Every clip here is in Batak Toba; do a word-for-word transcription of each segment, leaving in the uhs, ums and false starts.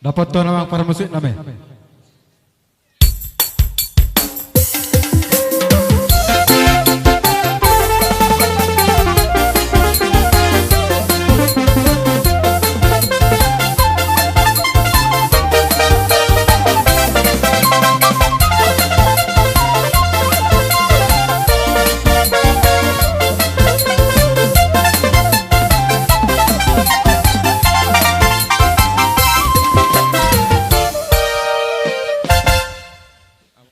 Dapothon amang parmusik nami.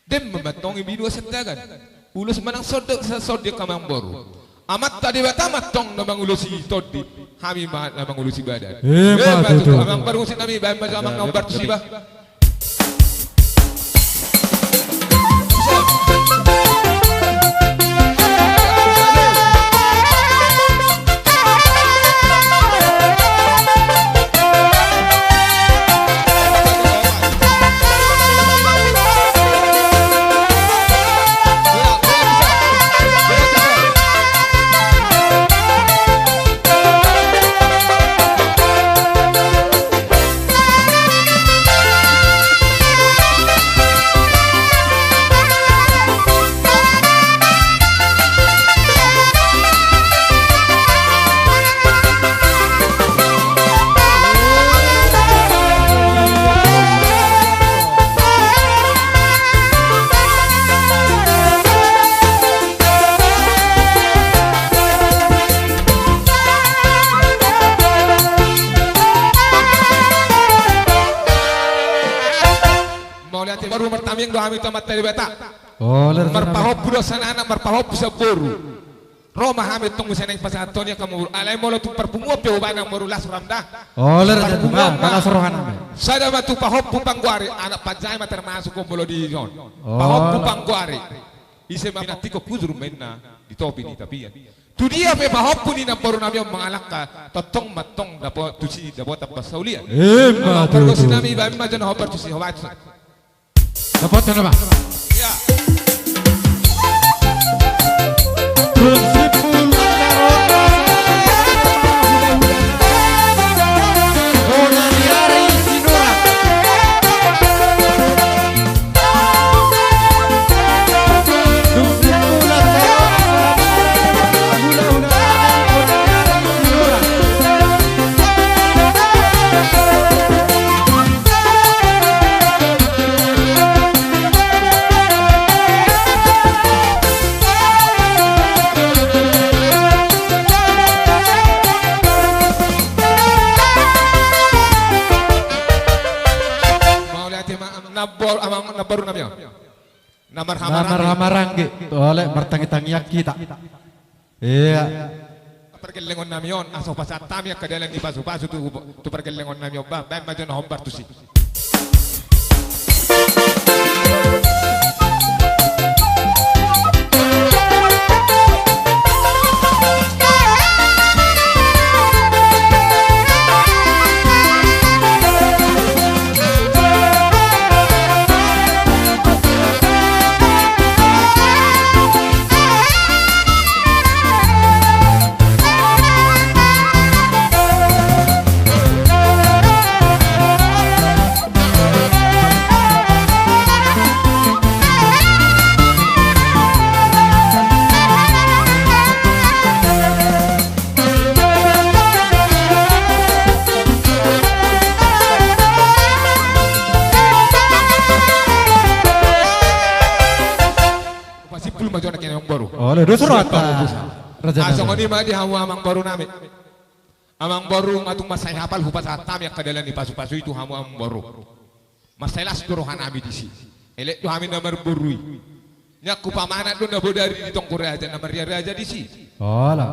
Dem ma antong i binua santagan. Ulos manang sondo, sa-, sondi angka amangboru. Amanta Debata ma antong na mangulosi tondi, hami ma na mangulosi badan. Ima tutu. Amang parmusik nami, baen ma jo amang na hombar tusi ba. Mauliate, baru martamiang do hami tu Amanta Debata. Marpahompu do sian anak, marpahompu sian boru. Ro ma hami antong muse naeng pasahathon i angka amangboru. Alai molo tung parpunguan pe hubana amangboru, las roham da. Olo, las rohana. Parpunguan ma. Sada ma tu pahompu panggoari, anak panjae ma termasuk on molo di son. Pahompu panggoari. Ise ma pinantikhon hujur ma inna di topi ni tapian. Tu dia pe pahompu ni namboru nami on mangalangka, tongtong ma antong dapot tusi, dapotan parsaulian. Ima tutu. Parmusik nami, baen ma jo na hombar tusi, hombar tusi. Dapotan ma. Iya. Mauliate ma, amang, namboru nami on. Na marhamaranggi. Na marhamaranggi. Tole, martangiang-tangiang hita. Iya. Pargellengon nami on, asa hupasahat hami angka dalan ni pasu-pasu tu, tu pargellengon nami on, ba, baen ma jo na hombar tusi. Pasimpul ma jo na kena amangboru. Olo, dos rohanta. Raja. Ah, songon i ma di hamu amangboru nami. Amangboru, ma tung mansai hapal hupasahat hami angka dalan ni pasu-pasu i tu hamu amangboru. Mansai las do roha nami disi. Elek do hami na marboru i. Nian hupamanat do na bodari di tonggo raja, na maria raja disi. Olo.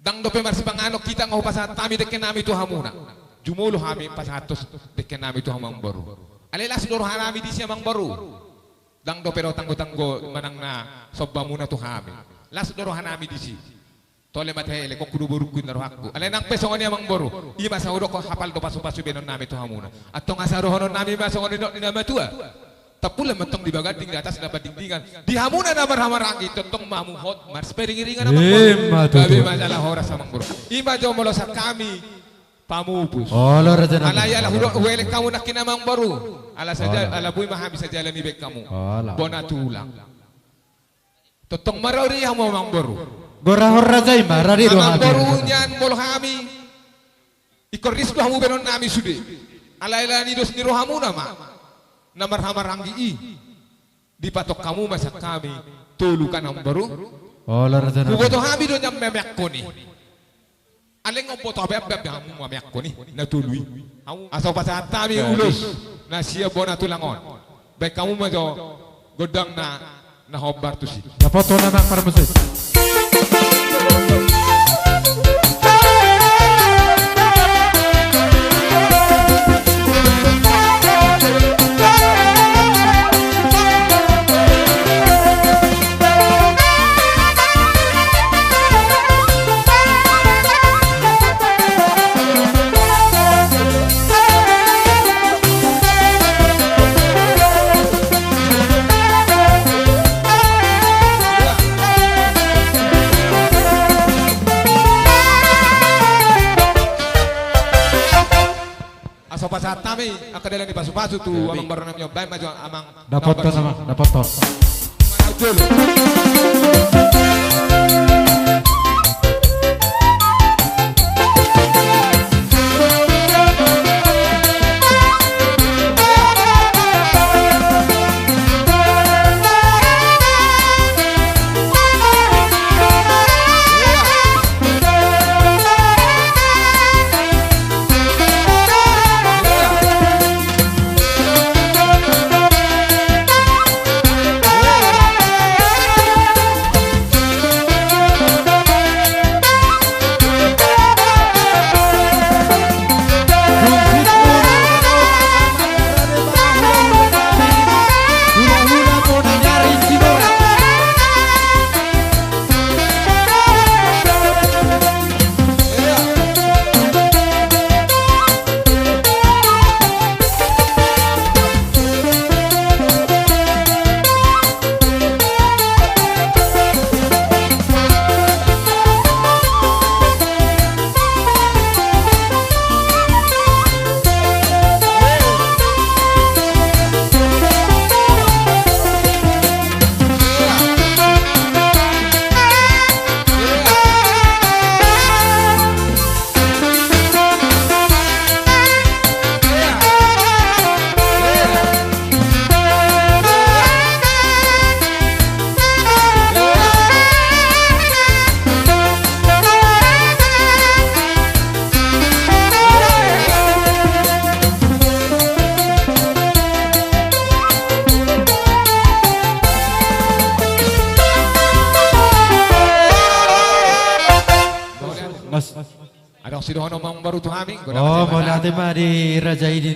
Ndang dope marsipanganon hita nga hupasahat hami dengke nami tu hamuna. Jumolo hami pasahathon dengke nami tu hamu amangboru. Alai las do roha nami disi amangboru. Ndang dope ro tanggo-tanggo manang na sombamuna tu hami. Las do roha nami disi. Tole ma tahe, elekon hu do borungku inna rohangku. Alai nang pe songon i amangboru. I ma asa hudok hapal do pasu-pasu baenon nami tu hamuna. Antong asa dohonon nami ma songon nidok ni na matua. Tampulon ma antong di baganding, di atas na pandingdingan. Di hamuna na marhamaranggi, tongtong ma hamu hot marsiparing-iringan amangboru. Ima tutu. Gabe ma jala horas amangboru. I ma jo molo sian hami. Pamupus. Olo, raja nami. Alai ala hudo-, huelek hamu nangkin, amangboru. Ala saja, ala boi ma hami sajala ni baen hamu. Olo. Bona tulang. Tongtong marrade hamu, amangboru. Gorahon raja i ma, rade do hami. Amangboru nian molo hami. Ingkon ris do hamu baenon nami sude. Alai ala ni dos ni rohamuna ma na marhahamaranggi i. Dipatok hamu ma sian hami tolu kan, amangboru. Olo, raja nami. Huboto hami do nian mameakkon i. Alai nunga huboto abe-abe hamu mameakkon i na tolu i. Asa hupasahat hami ulos na sian bona tulang on. Baen hamu ma jo gondang na, na hombar tusi. Dapothon, amang parmusik. Asa pasahat hami angka dalan ni pasupasu tu amangboru nami on, baen ma jo, amang. Dapothon, amang, dapothon. Adong sidohonon, amangboru, tu hami? Oh, mauliate ma di raja i di